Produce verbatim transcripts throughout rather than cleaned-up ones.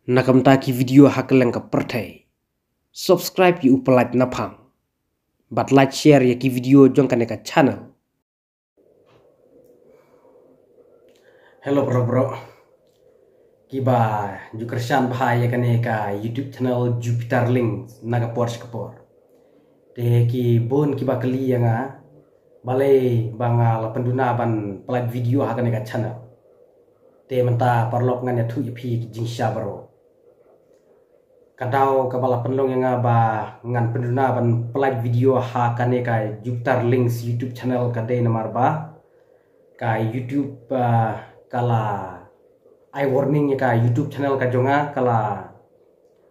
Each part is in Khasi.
na ka bynta ki video ha kylleng ka pyrthei. Subscribe ïa u Pyllait Naphang bad like, share ïa ki video jong kane ka channel. Hello bro bro. Kiba ju kyrshan bha ïa kane ka YouTube channel Jupiter Links na ka por sha ka por. Te ki bun kiba kylli ïa nga balei ba nga la pynduna ban pyllait video ha kane ka channel. Te mynta paralok ngan ïathuh ïa phi ki jingshisha baroh. Ka daw kaba la pynlong ïa nga ba ngan pynduna ban pyllait video ha kane ka Jupiter Links YouTube channel ka dei namar ba ka YouTube, ah, ka la ai warning ïa ka YouTube channel ka jong nga, ka la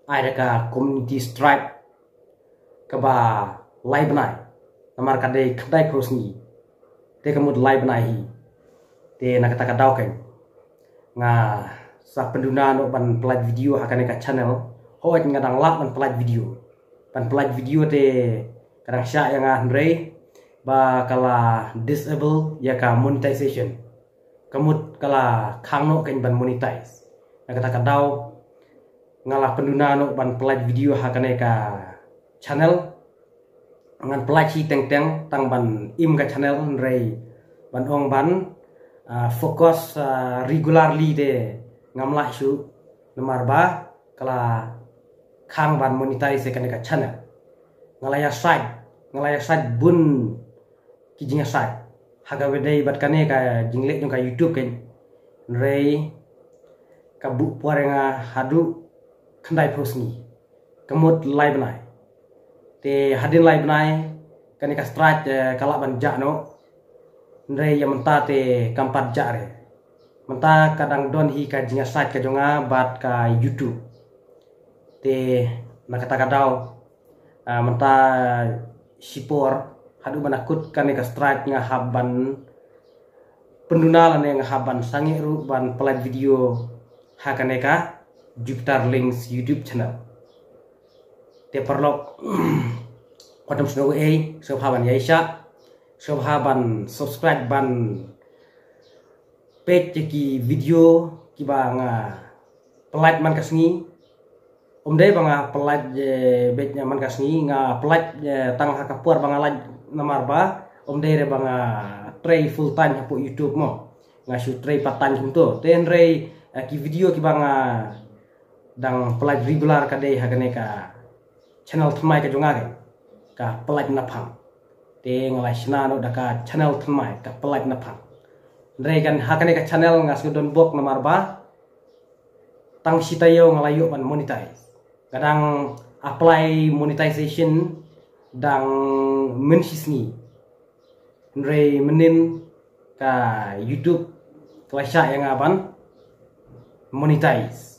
ai da ka community strike kaba lai bnai. Namar ka dei khyndai phew sngi. Te ka mut lai bnai hi. Te na kata ka daw kan nga sa pynduna noh ban pyllait video ha kane ka channel. Hooid nga dang lah ban pyllait video. Ban pyllait video te ka dang shah ïa nga hynrei ba ka la disable ïa ka monetization. Ka mut ka la khang noh kan ban monetize. Na kata ka daw nga la pynduna noh ban pyllait video ha kane ka channel. Ngan pyllait shi teng teng tang ban im ka channel hynrei ban ong ban, ah, focus, ah, regularly te ngam lah shuh namar ba ka la khang ban monetize ïa kane ka channel. Nga la ïa sait, nga la ïa sait bun ki jingïasaid ha kaba dei bad kane ka jingleh jong ka YouTube kan. Hynrei ka buh por ïa nga haduh khyndai phew sngi. Ka mut lai bnai. Te hadien lai bnai kane ka strike, eh, ka lah ban jah noh. Hynrei ïa mynta te kam pat jah re. Mynta ka dang don hi ka jingïasaid ka jong nga bad ka YouTube. Te na kata ka daw, ah, mynta shipor haduh ban da kut kane ka strike nga hap ban pynduna lane nga hap ban sangeh ruh ban pyllait video ha kane ka Jupiter Links YouTube channel. Te paralok, wat nym sngewbha ei, sngewbha ban ïaishah, sngewbha ban subscribe ban peit ïa ki video kiba nga pyllait man ka sngi. Ym dei ba nga pyllait, eh, beit man ka sngi, nga pyllait, eh, tang ha ka por ba nga lait namar ba ym dei re ba nga trei full time hapoh YouTube mo. Nga shu trei part time kumto. Te hynrei, eh, ki video kiba nga dang pyllait regular ka dei ha kane ka channel thymmai ka jong nga kan. Ka Pyllait Naphang. Te nga la shna noh da ka channel thymmai ka Pyllait Naphang. Hynrei kan ha kane ka channel nga shu don bok namar ba tang shi taïew nga la ïoh ban monetize. Nga dang apply monetization dang mynshi sngi. Hynrei mynnin ka YouTube ka la shah ïa nga ban monetize.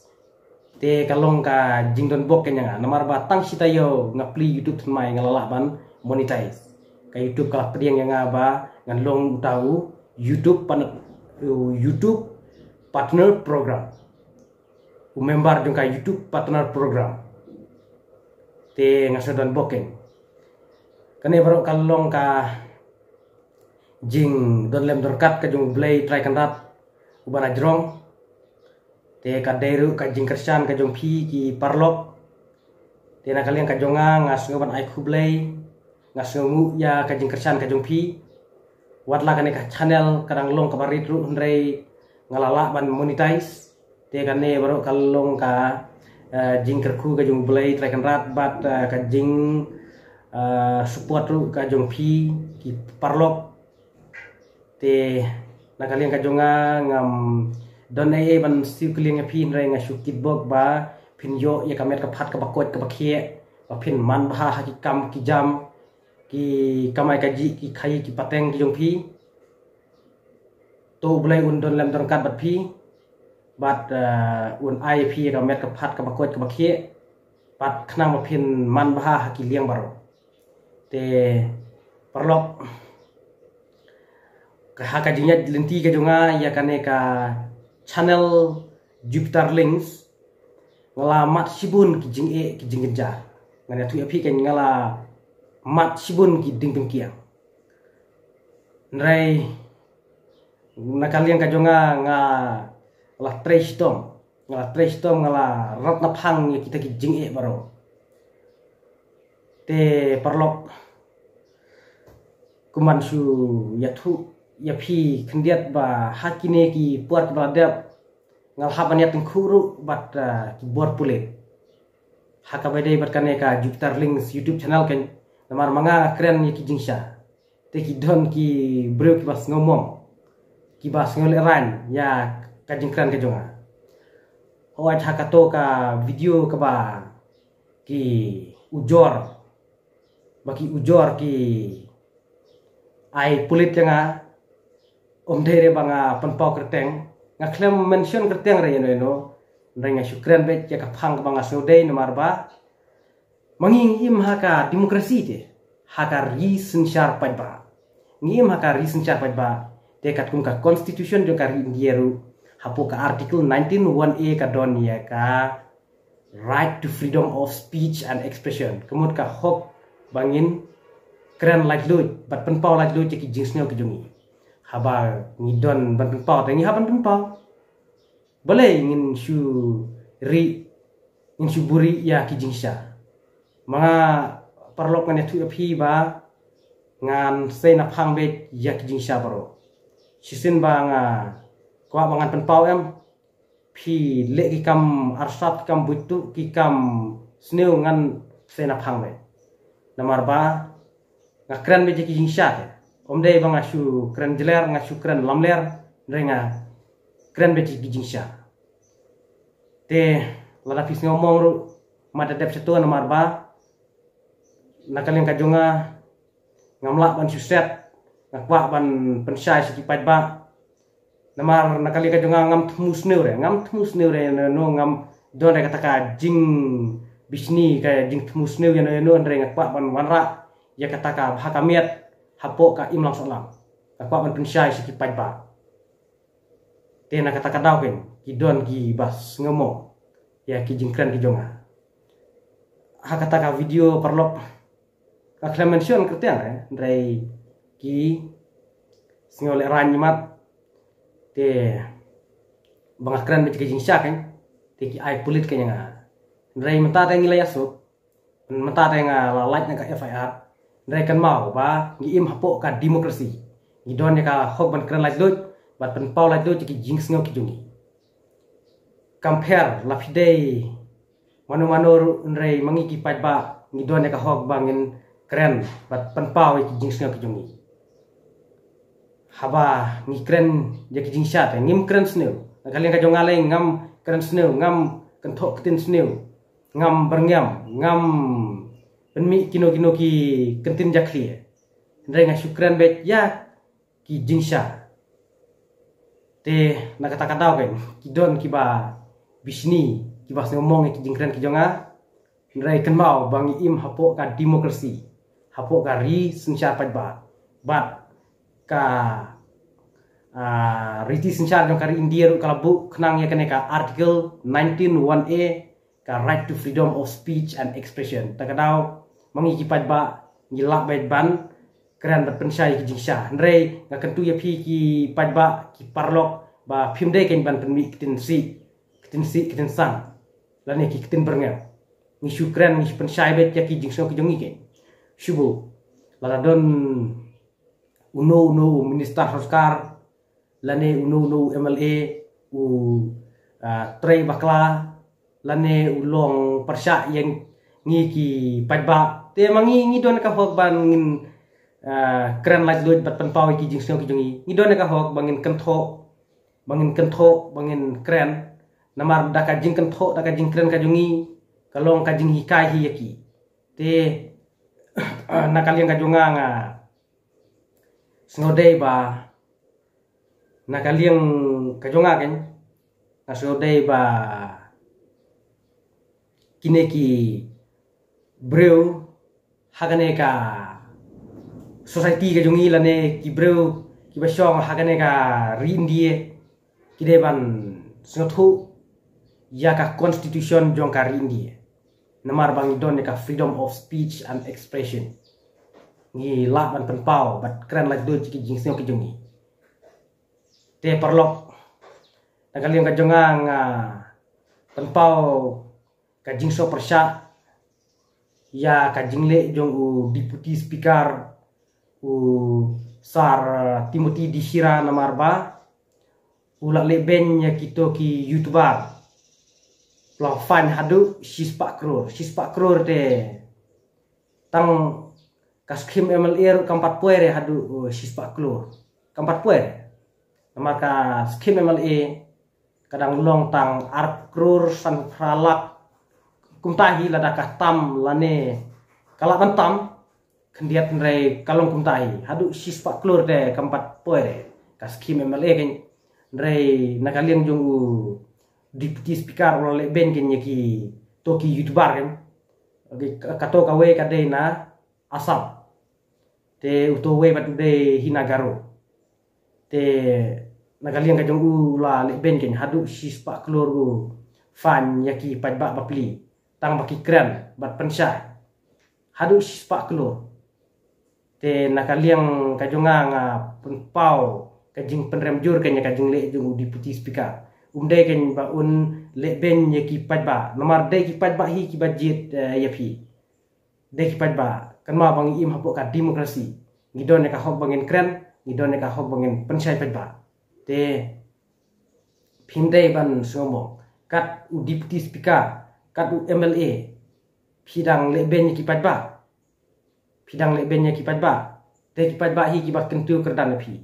Te ka long ka jingdon bok ka ïa nga namar ba tang shi taïew nga plie YouTube thymmai nga la lah ban monetize. Ka YouTube ka la pdiang ïa nga ba ngan long uta u YouTube partner, u YouTube partner program. U member jong ka YouTube partner program. Te nga sngewdon bok kan. Kane baroh ka long ka jingdon lem don kat ka jong U Blei Trai Kynrad uba na jrong. Te ka dei ruh ka jingkyrshan ka jong phi ki paralok. Te na ka liang ka jong nga nga sngew ban ai khublei, nga sngewnguh ïa ka jingkyrshan ka jong phi. Wat la kane ka channel ka dang long kaba rit ruh hynrei nga la lah ban monetize. Te kane baroh ka long ka, eh, jingkyrkhu ka jong U Blei Trai Kynrad bad, eh, ka jing, eh, support ruh ka jong phi ki paralok. Te na ka liang ka jong nga ngam don ei ei ban siew kylliang ïa phi hynrei nga shu kitbok ba phin ïoh ïa ka met ka phad kaba koit kaba khiah ba phin man bha ha ki kam ki jam ki kamai kajih ki khaïi ki pateng ki jong phi. To U Blei un don lem don kat bad phi bad, eh, un ai phi ïa ka met ka phad kaba koit kaba khiah bad khnang ba phin man bha ha ki liang baroh. Te paralok, ka ha ka jingïaid lynti ka jong nga ïa kane ka channel Jupiter Links nga la mad shibun ki jingeh ki jingkynja. Ngan ïathuh ïa phi kan nga la mad shibun ki diengpyngkiang. Hynrei na ka liang ka jong nga nga la trei shitom. nga la trei shitom, nga la rat na phang ïa kita ki jingeh baroh. Te paralok, kumban shu ïathuh ïa phi khyndiat ba ha kine ki por kiba la dep nga la hap ban ïatyngkhuh ruh bad, ah, ki bor pulit ha kaba ïadei bad kane ka Jupiter Links YouTube channel kan. Namar ma nga nga kren ïa ki jingshisha, te ki don ki briew kiba sngewmong, kiba sngewlehraiñ ïa ka jingkren ka jong nga. Hooid, ha kato ka video kaba ki ujor, ba ki ujor ki ai pulit ïa nga, ym dei re ba nga pynpaw kyrteng, nga khlem mention kyrteng re ïano ïano. Hynrei nga shu kren beit ïa ka phang kaba nga sngewdei, namar ba ma ngi ngi im ha ka demokrasi te, ha ka ri synshar paidbah. Ngi im ha ka ri synshar paidbah te, katkum ka constitution jong ka ri India ruh, hapoh ka article nineteen one A ka don ïa ka right to freedom of speech and expression. Ka mut ka hok ba ngin kren laitluid bad pynpaw laitluid ïa ki jingsngew ki jong ngi. Haba ngi don ban pynpaw te ngi hap ban pynpaw. Balei ngin shu ri, ngin shu buhrieh ïa ki jingshisha? Ma nga paralok ngan ïathuh ïa phi ba ngan sei na phang beit ïa ki jingshisha baroh. Shisien ba nga kwah ba ngan pynpaw, em, phi leh ki kam arsap, ki kam buit tuh, ki kam sniew, ngan sei na phang beit. Namar ba nga kren beit ïa ki jingshisha te. Ym dei ba nga shu kren jler, nga shu kren lamler, hynrei nga kren beit ïa ki jingshisha. Te lada phi sngewmong ruh, mad da dep shato, namar ba na ka liang ka jong nga ngam lah ban shu set, nga kwah ban pynshai sha ki paidbah. Namar na ka liang ka jong nga ngam thmu sniew re, ngam thmu sniew re ïano ïano, ngam don re kata ka jingbishni, ka jingthmu sniew ïano ïano, hynrei nga kwah ban wanrah ïa kata ka bha ka miat hapoh ka imlang sahlang. Nga kwah ban pynshai sha ki paidbah. Te na kata ka daw kan ki don kiba sngewmong ïa ki jingkren ki jong nga. Ha kata ka video paralok, nga khlem mention kyrteng re, hynrei ki sngewlehraiñ imat. Te ba nga kren beit ïa ki jingshisha kan, te ki ai pulit kan ïa nga. Hynrei mynta te ngi la ïasuk, mynta te nga la lait na ka F I R. Hynrei kynmaw ba ngi im hapoh ka demokrasi. Ngi don ïa ka hok ban kren laitluid bad pynpaw laitluid ïa ki jingsngew ki jong ngi. Kam pher la phi dei mano mano ruh, hynrei ma ngi ki paidbah ngi don ïa ka hok ba ngin kren bad pynpaw ïa ki jingsngew ki jong ngi. Haba ngi kren ïa ki jingshisha te ngim kren sniew. Na ka liang ka jong nga lei ngam kren sniew, ngam kynthoh ktien sniew, ngam byrngem, ngam pynmih kino kino ki kyntien jakhlia. Hynrei nga shu kren beit ïa ki jingshisha. Te na kata ka daw kan ki don kiba bishni, kiba sngewmong ïa ki jingkren ki jong nga. Hynrei kynmaw ba ngi im hapoh ka demokrasi, hapoh ka ri synshar paidbah. Bad ka, ah, riti synshar jong ka ri India ruh ka la buh khnang ïa kane ka article nineteen one A, ka right to freedom of speech and expression. Ta ka daw ma ngi ki paidbah ngi lah beit ban kren bad pynshai ïa ki jingshisha. Hynrei nga kyntu ïa phi ki paidbah, ki paralok, ba phim dei kan ban pynmih ktien sih, ktien sih, ktien sang, lane ki ktien byrngem. Ngi shu kren, ngi shu pynshai beit ïa ki jingsngew ki jong ngi kan. Shu buh, lada don uno uno u minister sorkar, lane uno uno u M L A u, ah, trei bakla, lane u long pyrshah ïa ngi ki paidbah, te ma ngi ngi don ka hok ban ngin, ah, kren laitluid bad pynpaw ïa ki jingsngew ki jong ngi. Ngi don ka hok ba ngin kynthoh, ba ngin kynthoh, ba ngin kren. Namar da ka jingkynthoh, da ka jingkren ka jong ngi ka long ka jinghikai hi ïa ki. Te na ka liang ka jong nga nga sngewdei ba, na ka liang ka jong nga kan, nga sngewdei ba kine ki briew ha kane ka society ka jong ngi, lane ki briew kiba shong ha kane ka ri India ki dei ban sngewthuh ïa ka constitution jong ka ri India. Namar ba ngi don ïa ka freedom of speech and expression. Ngi lah ban pynpaw bad kren laitluid ïa ki jingsngew ki jong ngi. Te paralok, na ka liang ka jong nga nga pynpaw ka jingsngewpyrshah ïa ka jingleh jong u Deputy Speaker, u Sir Timothy D Shira, namar ba u la leh beiñ ïa kito ki YouTuber. U la fine haduh shispah klur, shispah klur te tang ka skhim M L A ruh kam pat poi re haduh, uh, shispah klur. Kam pat poi re. Namar ka skhim M L A ka dang long tang ar klur san phra lak. Kumta hi lada ka tam lane ka lah ban tam khyndiat, hynrei ka long kumta hi. Haduh shispah klur te kam pat poi re ka skhim M L A kein. Hynrei na ka liang jong u Deputy Speaker u la leh beiñ kein ïa kito ki YouTuber kein. Kato kawei ka dei na Assam. Te uto uwei pat u dei hi na Garo. Te na ka liang ka jong u la leh beiñ kein haduh shispah klur u fine ïa ki paidbah bapli tang ba ki kren bad pynshai. Haduh shispah klur. Te na ka liang ka jong nga, nga pynpaw ka jingpynrem jur kein ïa ka jingleh jong u Deputy Speaker. Um dei kein ba un leh beiñ ïa ki paidbah, namar dei ki paidbah hi kiba jied, eh, ïa phi. Dei ki paidbah, kynmaw ba ngi im hapoh ka democracy. Ngi don ïa ka hok ba ngin kren, ngi don ïa ka hok ba ngin pynshai paidbah. Te phim dei ban sngewmong kat u Deputy Speaker, kat u M L A, phi dang leh beiñ ïa ki paidbah. Phi dang leh beiñ ïa ki paidbah. Te ki paidbah hi kiba kyntiew kyrdan ïa phi.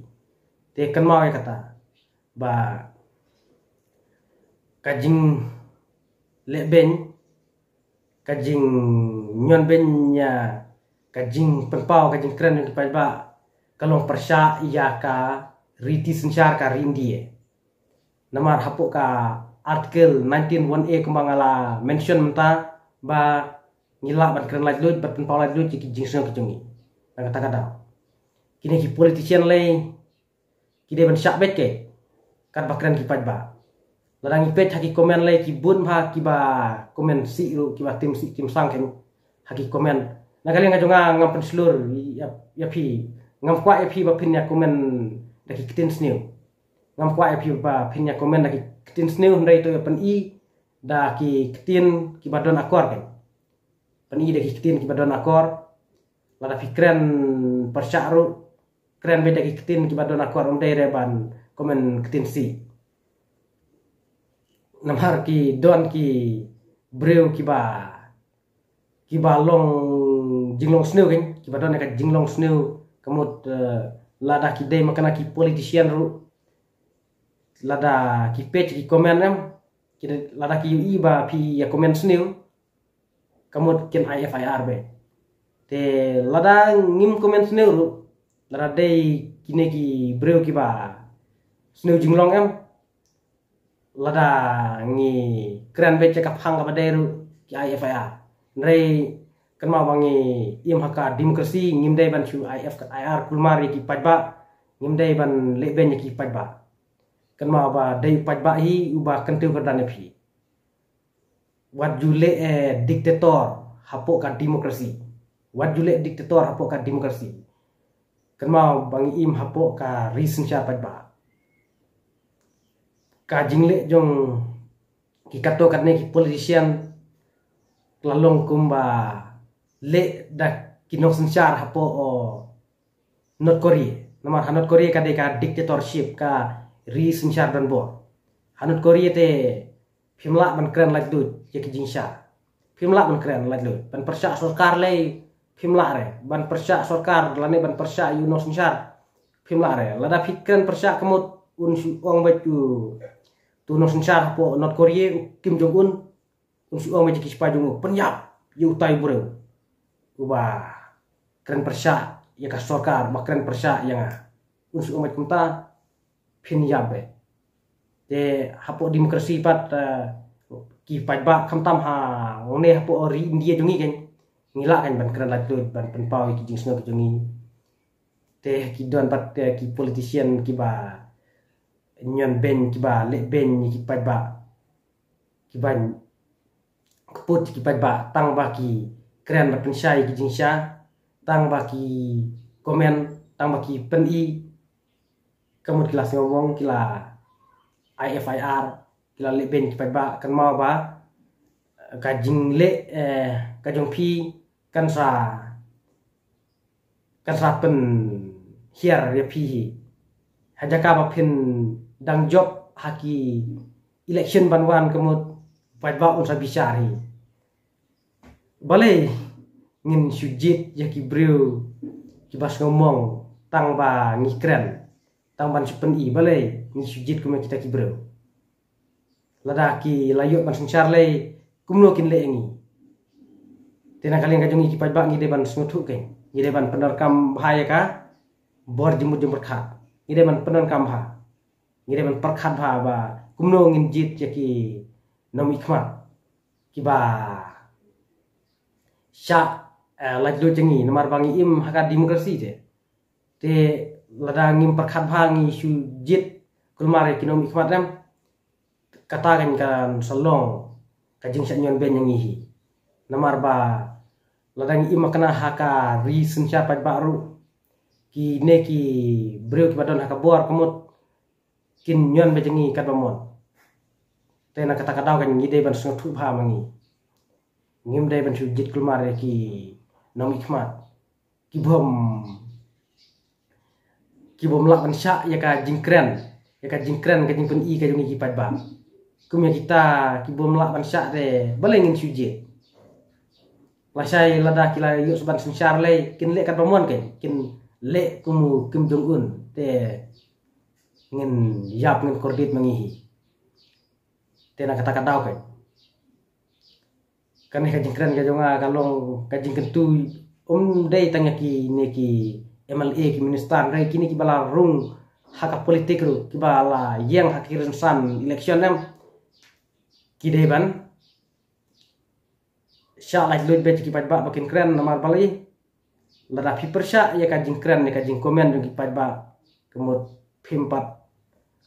Te kynmaw ïa kata ba ka jingleh beiñ, ka jingñion beiñ ïa ka jingpynpaw ka jingkren jong ki paidbah ka long pyrshah ïa ka riti synshar ka ri India. Namar hapoh ka Article nineteen one A kumba nga la mention mynta ba ngi lah ban kren laitluid, ban pynpaw laitluid ïa ki jingsngew ki jong ngi. Na kata ka daw kine ki politician lei ki dei ban shah beit kein katba kren ki paidbah. Lada ngi peit ha ki comment lei ki bun bha kiba comment sih ruh, kiba tim sih tim sang kein ha ki comment. Na ka liang ka jong nga ngam pynshlur ïa, ïa phi, ngam kwah ïa phi ba phin ïa comment da ki ktien sniew. Ngam kwah ïa phi ba phin ïa comment da ki ktien sniew, hynrei to ïa pyni da ki ktien kiba don akor kein. Pyni da ki ktien kiba don akor. Lada phi kren pyrshah ruh, kren beit da ki ktien kiba don akor, um dei re ban comment ktien sih. Namar ki don ki briew kiba, kiba long jinglong sniew kein, kiba don ka jinglong sniew, ka mut, eh, lada ki dei ma kane ki politician ruh, lada ki peit ki comment em, ki, lada ki ïohi ba phi ïa comment sniew, ka mut kin ai F I R beit. Te lada ngim comment sniew ruh, lada dei kine ki briew kiba sniew jinglong em, lada ngi kren beit ïa ka phang kaba dei ruh ki ai F I R. Hynrei kynmaw ba ngi im ha ka democracy, ngim dei ban shu ai F I R kulmar ïa ki paidbah, ngim dei ban leh beiñ ïa ki paidbah. Kynmaw ba dei u paidbah hi uba kyntiew kyrdan ïa phi. Wat ju leh, eh, dictator hapoh ka democracy. Wat ju leh dictator hapoh ka democracy. Kynmaw ba ngi im hapoh ka ri synshar paidbah. Ka jingleh jong ki katto katne ki politician la long kumba leh da ki nongsynshar hapoh, oh, North Korea. Namar ha North Korea ka dei ka dictatorship, ka ri synshar donbor. Ha North Korea te phim lah ban kren laitluid ïa ki jingshah. Phim lah ban kren laitluid. Ban pyrshah sorkar lei phim lah re. Ban pyrshah sorkar lane ban pyrshah ïa u nongsynshar phim lah re. Lada phi kren pyrshah ka mut un shu ong beit u, uto u nongsynshar hapoh North Korea, u Kim Jong Un, un shu ong beit ïa ki shipai jong u, pynïap ïa utai u briew uba kren pyrshah ïa ka sorkar, ba kren pyrshah ïa nga. Un shu ong beit kumta, phin ïap beit. Te hapoh democracy pat, eh, ki paidbah khamtam hangne hapoh ri India jong ngi kein, ngi lah kein ban kren laitluid, ban pynpaw ïa ki jingsngew ki jong ngi. Te ki don pat, eh, ki politician kiba ñion beiñ, kiba leh beiñ ïa ki paidbah, kiba kput ïa ki paidbah tang ba ki kren bad pynshai ïa ki jingshah, tang ba ki comment, tang ba ki pyni. Ka mut ki la sngewmong, ki la ai F I R. ki la leh beiñ ki paidbah, kynmaw ba ka jingleh, eh, ka jong phi kan sa, kan sa pynhiar ïa phi hi. Ha jaka ba phin dang jop ha ki election ban wan ka mut, paidbah un sa bishar hi. Balei ngin shu jied ïa ki briew kiba sngewmong tang ba ngi kren, tang ban shu pyni, balei ngin shu jied kum ïa kita ki briew? Lada ki la ïoh ban synshar lei, kumno kin leh ïa ngi? Te na ka liang ka jong ngi ki paidbah ngi dei ban sngewthuh kein, ngi dei ban pyndonkam bha ïa ka bor jingmut jingpyrkhat. Ngi dei ban pyndonkam bha, ngi dei ban pyrkhat bha ba kumno ngin jied ïa ki nongmihkhmat kiba shah, eh, laitluid jong ngi, namar ba ngi im ha ka demokrasi te. Te lada ngim pyrkhat bha ngi shu jied kulmar ïa ki nongmihkhmat, em, kata kan, kan sa long ka jingshah ñion beiñ ïa ngi hi. Namar ba lada ngi im ha kane ha ka ri synshar paidbah ruh, kine ki briew kiba don ha ka bor ka mut kin ñion beiñ ïa ngi katba mon. Te na kata ka daw kan ngi dei ban sngewthuh bha ma ngi. Ngim dei ban shu jied kulmar ïa ki nongmihkhmat ki bym, ki bym lah ban shah ïa ka jingkren, ïa ka jingkren, ka jingpyni ka jong ngi ki paidbah. Kum ïa kita ki bym lah ban shah te balei ngin shu jied? Lashai lada ki la ïoh ban synshar lei, kin leh katba mon kein, kin leh kum u Kim Jong Un. Te ngin ïap, ngin kordit ma ngi hi. Te na kata ka daw kein, kane ka jingkren ka jong nga ka long ka jingkyntu, um dei tang ïa kine ki M L A, ki minister, hynrei kine kiba la rung ha ka politik ruh, kiba la ïeng ha ki rynsan election, em, ki dei ban shah laitluid beit ïa ki paidbah ba kin kren. Namar balei? Lada phi pyrshah ïa ka jingkren, ïa ka jingkomen jong ki paidbah, ka mut phim pat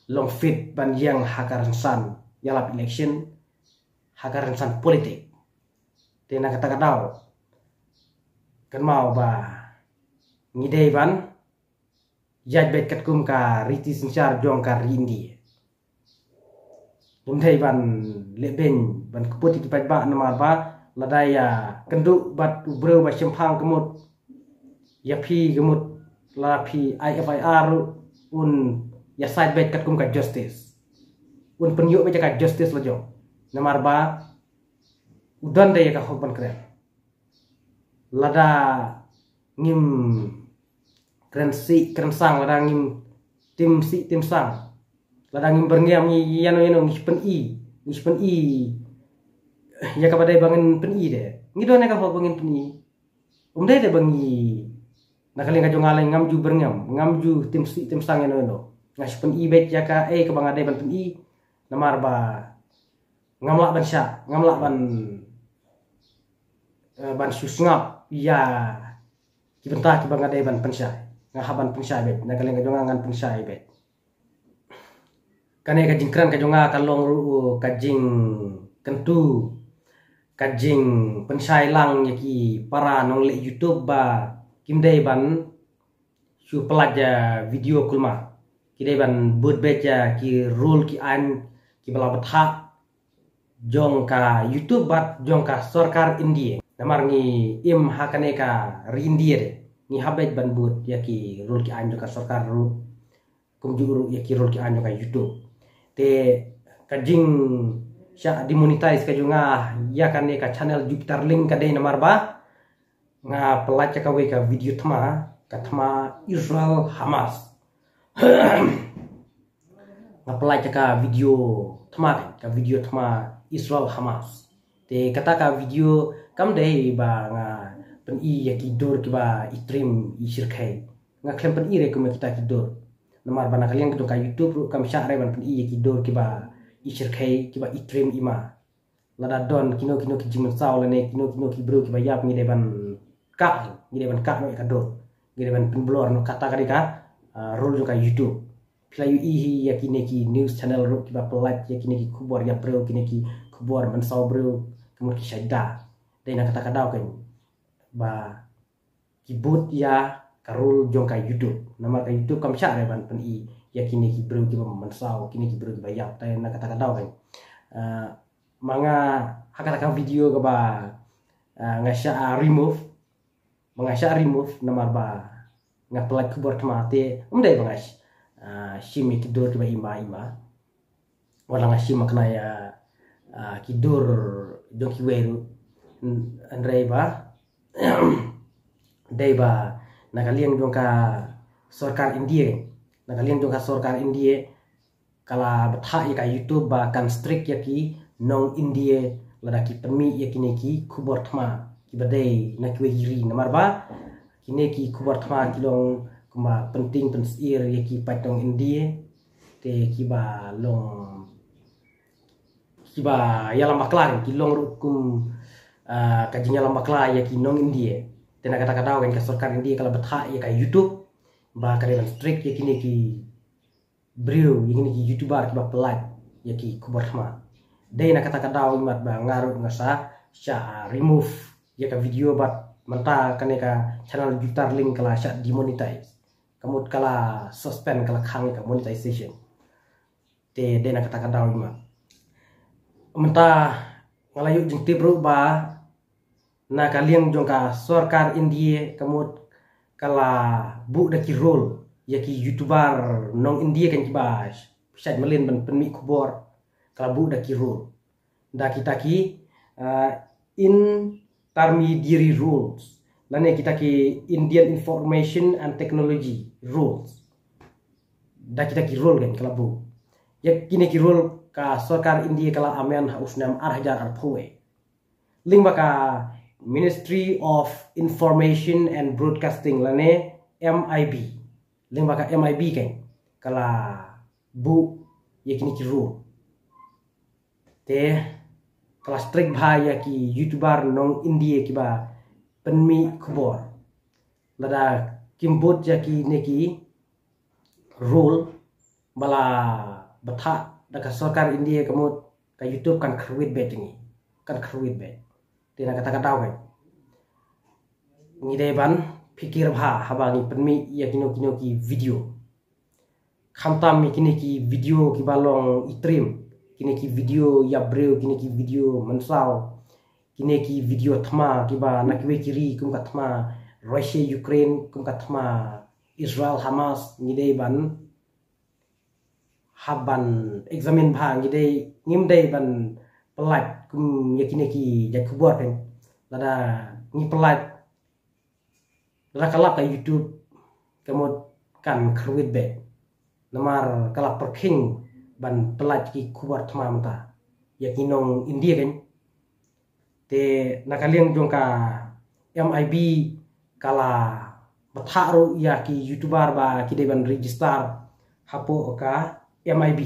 long fit ban ïeng ha ka rynsan ïalap election, ha ka rynsan politik. Te na kata ka daw, kynmaw ba ngi dei ban ïaid beit katkum ka riti synshar jong ka ri India. Ngim dei ban leh beiñ, ban kput ïa ki paidbah, namar ba lada ïakynduh bad u briew ba shemphang ka mut ïa phi, ka mut lada phi ai F I R ruh, un ïasaid beit katkum ka justice. Un pynïoh beit ïa ka justice la jong. Namar ba u don de ïa ka hok ban kren. Lada ngim kren sih kren sang, lada ngim tim sih tim sang, lada ngim byrngem, ngi ïano ïano ngi pyni, ngi pyni ïa kaba dei ba ngin pyni de. Ngi don ïa ka hok ba ngin pyni. Um dei de ba ngi, na ka liang ka jong nga lei, ngam ju byrngem, ngam ju tim sih tim sang ïano ïano. Nga shu pyni beit ïa kaei kaba nga dei ban pyni. Namar ba ngam lah ban shah, ngam lah ban, eh, ban shu sngap ïa ki bynta kiba nga dei ban pynshai. Nga hap ban pynshai beit, na ka liang ka jong nga ngan pynshai beit. Kane ka jingkren ka jong nga ka long ruh ka jingkyntu, ka jingpynshai lang ïa ki para nongleh YouTube ba kim dei ban shu pyllait ïa video kulmar. Ki dei ban bud beit ïa ki rule ki aiñ kiba la bthah jong ka YouTube bad jong ka sorkar India. Namar ngi im ha kane ka ri India de, ngi hap beit ban bud ïa ki rule ki aiñ jong ka sorkar ruh, kumjuh ruh ïa ki rule ki aiñ jong ka YouTube. Te ka jingshah demonetize ka jong nga ïa kane ka channel Jupiter Link ka dei namar ba nga pyllait ïa kawei ka video thma, ka thma Israel Hamas. Nga pyllait ïa ka video thma, ka video thma Israel Hamas. Te kata ka video kam dei ba nga pyni ïa ki dur kiba i trim i shyrkhei. Nga khlem pyni re kum ïa kita ki dur. Namar ba na ka liang ka jong ka YouTube ruh kam shah re ban pyni ïa ki dur kiba i shyrkhei, kiba i trim i ma. Lada don kino kino ki jingmynsaw lane kino kino ki briew kiba ïap, ngi dei ban kah, ngi dei ban kah noh ïa ka dur, ngi dei ban pynblor noh. Kata ka dei ka, ah, rule jong ka YouTube. Phi la ïohi hi ïa kine ki news channel ruh kiba pyllait ïa kine ki khubor ïap briew, kine ki khubor mynsaw briew, ka mut ki shait da. Dei na kata ka daw kein ba ki bud ïa ka rule jong ka YouTube. Namar ka YouTube kam shah re ban pyni ïa kine ki briew kiba mynsaw, kine ki briew kiba ïap. Te na kata ka daw kan, ah, ma nga ha kata ka video kaba, ah, nga shah, ah, remove, ma nga shah remove namar ba nga pynlait khubor thma. Te ym dei ba nga sh-, ah, shim ïa ki dur kiba ima ima. Wat la nga shim makna ïa, ah, ki dur jong kiwei ruh. Hynrei ba dei ba na ka liang jong ka sorkar India, na ka liang jong ka sorkar India ka la bthah ïa ka YouTube ba kan strict ïa ki nong India lada ki pynmih ïa kine ki khubor thma kiba dei na kiwei ki ri, namar ba kine ki khubor thma ki long kumba pynting pynsyier ïa ki paid nong India. Te kiba long, kiba ïalam bakla, ki long ruh kum, ah, ka jingïalam bakla ïa ki nong India. Te na kata ka daw kan ka sorkar India ka la bthah ïa ka YouTube ba ka dei ban strict ïa kine ki briew, ïa kine ki YouTuber kiba pynlait ïa ki khubor thma. Dei na kata ka daw imat ba nga ruh nga sa shah remove ïa ka video bad mynta kane ka channel Jupiter Link ka la shah demonetize. Ka mut ka la suspend, ka la khang ïa ka monetization. Te dei na kata ka daw imat. Mynta nga la ïoh jingtip ruh ba na ka liang jong ka sorkar India ka mut ka la buh da ki rule ïa ki YouTuber nong India kan kiba shait mlien ban pynmih khubor, ka la buh da ki rule. Da kita ki, ah, intermediary rules lane kita ki Indian Information and Technology rules. Da kita ki rule kan ka la buh. Ïa kine ki rule ka sorkar India ka la amend ha u snem ar hajar arphew. Lyngba ka Ministry of Information and Broadcasting lane M I B. Lyngba ka M I B kan ka la buh ïa kine ki rule. Te ka la strict bha ïa ki YouTuber nong India kiba pynmih khubor. Lada kim bud ïa kine ki rule ba la bthah da ka sorkar India ka mut ka YouTube kan kyrwit beit jong ngi, kan kyrwit beit. Te na kata ka daw kan ngi dei ban phikir bha haba ngi pynmih ïa kino kino ki video. Khamtam ïa kine ki video kiba long itrim, kine ki video ïap briew, kine ki video mynsaw, kine ki video thma kiba na kiwei ki ri kum ka thma Russia Ukraine, kum ka thma Israel Hamas, ngi dei ban hap ban examine bha, ngi dei, ngim dei ban pynlait kum ïa kine ki jait khubor kan. Lada ngi pynlait, lada ka lap ka YouTube ka mut kan kyrwit beit. Namar ka la pyrkhing ban pynlait ki khubor thma mynta ïa ki nong India kan. Te na ka liang jong ka M I B ka la bthah ruh ïa ki YouTuber ba ki dei ban register hapoh ka M I B.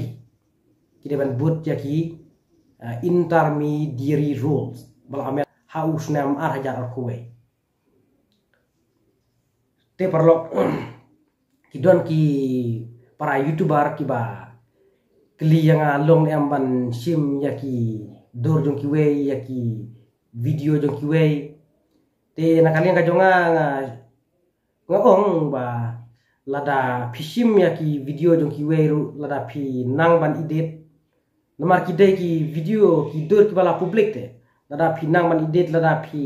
Ki dei ban bud ïa ki, eh, intermediary rules ba la amend ha u snem ar hajar arphew. Te paralok, ki don ki para YouTuber kiba kylli ïa nga long ne em ban shim ïa ki dur jong kiwei, ïa ki video jong kiwei. Te na ka liang ka jong nga, nga, nga ong ba lada phi shim ïa ki video jong kiwei ruh, lada phi nang ban edit, namar ki dei ki video, ki dur kiba la public te. Lada phi nang ban edit, lada phi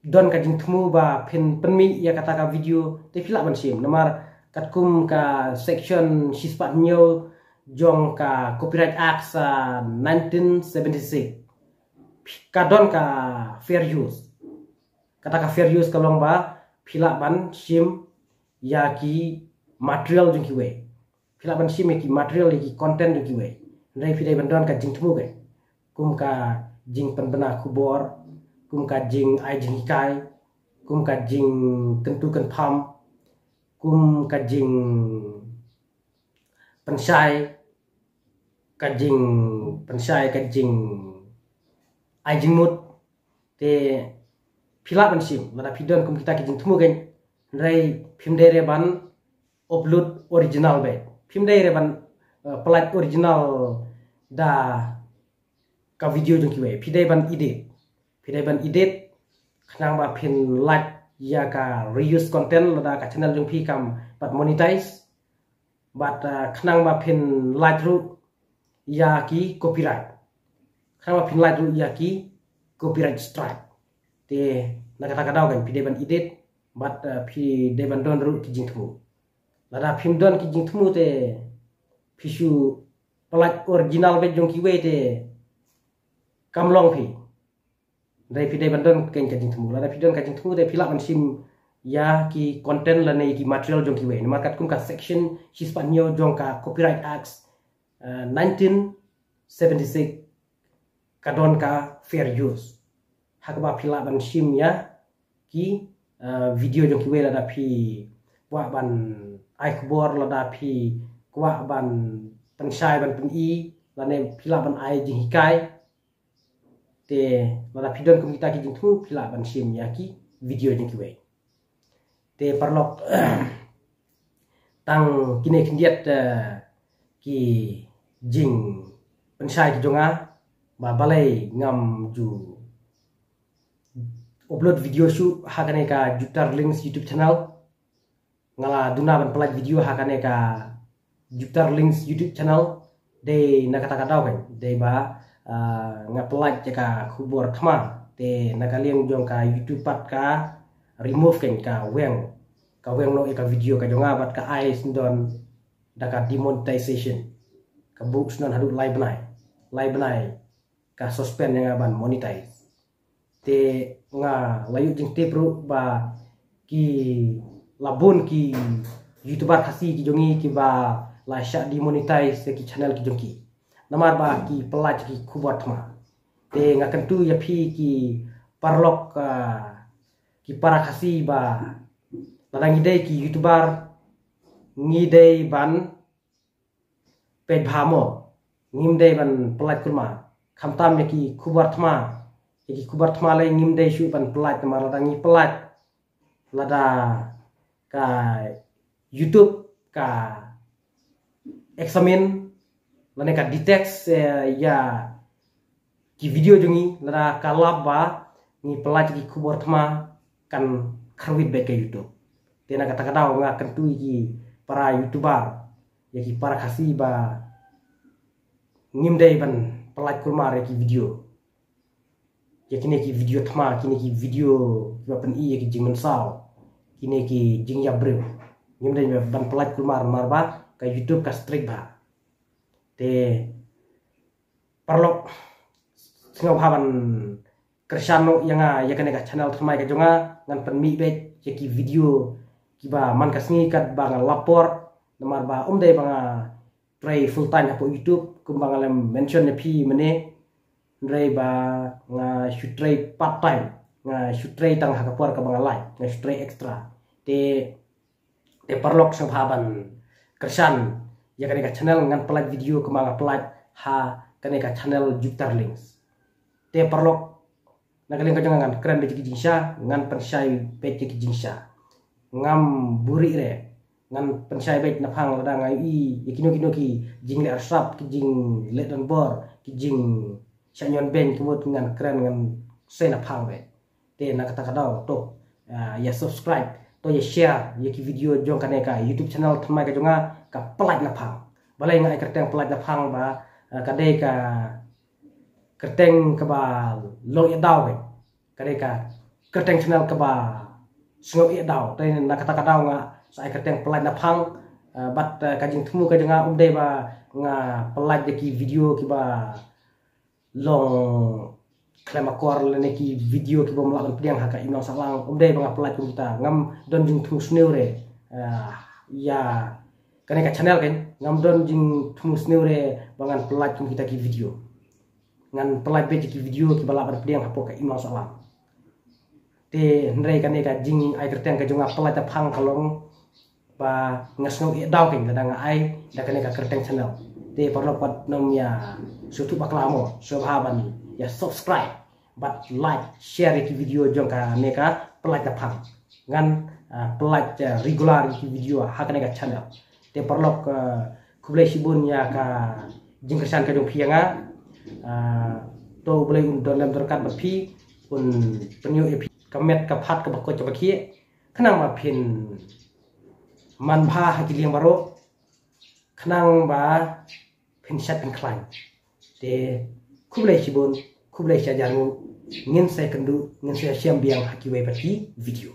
don ka jingthmu ba phin pynmih ïa kata ka video, te phi lah ban shim. Namar katkum ka section shispah hynñiew jong ka Copyright Act sa nineteen seventy-six, ka don ka fair use. Kata ka fair use ka long ba phi lah ban shim ïa ki material jong kiwei. Phi lah ban shim ïa ki material, ïa ki content jong kiwei. Hynrei phi dei ban don ka jingthmu ka, kum ka jingpynbna khubor, kum ka jingai jinghikai, kum ka jingkyntu kynpham, kum ka jingpynshai, ka jingpynshai, ka jingai jingmut. Te phi lah ban shim lada phi don kum kita ki jingthmu kan. Hynrei phim dei re ban upload original beit. Phim dei re ban, eh, pynlait original da ka video jong kiwei. Phi dei ban edit. Phi dei ban edit khnang ba phin lait ïa ka reuse content lada ka channel jong phi kam pat monetize. Bad, ah, khnang ba phin lait ruh ïa ki copyright. Khnang ba phin lait ruh ïa ki copyright strike. Te na kata ka daw kan phi dei ban edit, bad, ah, phi dei ban don ruh ki jingthmu. Lada phim don ki jingthmu te phi shu pynlait original beit jong kiwei te kam long phi. Dei phi dei ban don kein ka jingthmu. Lada phi don ka jingthmu te phi lah ban shim ïa ki content lane ki material jong kiwei. Namar katkum ka section shispah hynñiew jong ka Copyright Act, eh, nineteen seventy-six, ka don ka fair use. Ha kaba phi lah ban shim ïa ki, eh, video jong kiwei lada phi kwah ban ai khubor, lada phi kwah ban pynshai ban pyni, lane phi lah ban ai jinghikai. Te lada phi don kum kita ki jingthmu phi lah ban shim ïa ki video jong kiwei. Te paralok, tang kine khyndiat, eh, ki jingpynshai ki jong nga, ba balei ngam ju upload video shuh ha kane ka Jupiter Links YouTube channel. Nga la duna ban pynlait video ha kane ka Jupiter Links YouTube channel. Dei na kata ka daw kan dei ba, ah, nga pynlait ïa ka khubor thma. Te na ka liang jong ka YouTube pat ka remove kan ka weng, ka weng noh ïa ka video ka jong nga bad ka ai syndon da ka demonetization. Ka buh syndon haduh lai bnai, lai bnai ka suspend ïa nga ban monetize. Te nga la ïoh jingtip ruh ba ki la bun ki YouTuber Khasi ki jong ngi kiba la shah demonetize ïa ki channel ki jong ki namar ba ki pynlait ki khubor thma. Te nga kyntu ïa phi ki paralok, ah, ki para Khasi ba lada ngi dei ki YouTuber ngi dei ban peit bha mo, ngim dei ban pynlait kulmar. Khamtam ïa ki khubor thma, ïa ki khubor thma lei ngim dei shuh ban pynlait, namar lada ngi pynlait, lada ka YouTube ka examine lane ka detect, eh, ïa ki video jong ngi, lada ka lap ba ngi pynlait ki khubor thma kan kharwit beit ka YouTube. Te na kata ka daw nga kyntu ïa ki para YouTuber, ïa ki para Khasi ba ngim dei ban pynlait kulmar ïa ki video, ïa kine ki video thma, kine ki video kiba pyni ïa ki jingmynsaw, kine ki jingïap briew. Ngim dei ban pynlait kulmar namar ba ka YouTube ka strict bha. Te paralok, sngewbha ban kyrshan noh ïa nga ïa kane ka channel thymmai ka jong nga. Ngan pynmih beit ïa ki video kiba man ka sngi katba nga la por, namar ba um dei ba nga trei full time hapoh YouTube kumba nga la mention ïa phi mynne. Hynrei ba nga shu trei part time, nga shu trei tang ha ka por kaba nga lait, nga shu trei extra. Te te paralok, sngewbha ban kyrshan ïa kane ka channel. Ngan pynlait video kumba nga pynlait ha kane ka channel Jupiter Links. Te paralok, na ka liang ka jong nga ngan kren beit ïa ki jingshisha, ngan pynshai beit ïa ki jingshisha. Ngam buhrieh re, ngan pynshai beit naphang lada nga ïohi ïa kino kino ki jingleh arsap, ki jingleh donbor, ki jingshah ñion beiñ, ki mut ngan kren, ngan sei naphang beit. Te na kata ka daw to, ah, ïa subscribe, to ïa share ïa ki video jong kane ka YouTube channel thymmai ka jong nga, ka Pynlait Naphang. Balei nga ai kyrteng Pynlait Naphang? Ba, ah, ka dei ka kyrteng kaba long ïa daw, ka dei ka kyrteng channel kaba sngew ïa daw. Te na kata ka daw nga sa ai kyrteng Pynlait Naphang. Ah, bad, ah, ka jingthmu ka jong nga um dei ba nga pynlait ïa ki video kiba long khlem akor lane ki video kiba ym lah ban pdiang ha ka imlang sahlang. Um dei ba nga pynlait kum kita, ngam don jingthmu sniew re. Ah, ïa kane ka channel kan ngam don jingthmu sniew re ba ngan pynlait kum kita ki video. Ngan pynlait beit ki video kiba lah ban pdiang hapoh ka imlang sahlang. Te hynrei kane ka jingai kyrteng ka jong nga Pynlait Naphang ka long ba nga sngew ïa daw kan lada nga ai da kane ka kyrteng channel. Te paralok, wat nym ïa sngewthuh bakla mo, sngewbha ban ïa subscribe bad like, share ïa ki video jong kane ka Pynlait Naphang. Ngan, ah, pynlait, ah, regular ïa ki video ha kane ka channel. Te paralok, ah, khublei shibun ïa ka jingkyrshan ka jong phi ïa nga. Ah, to U Blei un don lem don ryngkat bad phi, un pynïoh ïa phi ka met ka phad kaba koit kaba khiah, khnang ba phin manbha ha ki liang baroh, khnang ba phin shad phin khlaiñ. Te khublei shibun, khublei shihajar nguh, ngin sa ïakynduh, ngin sa ïashem biang ha kiwei pat ki video.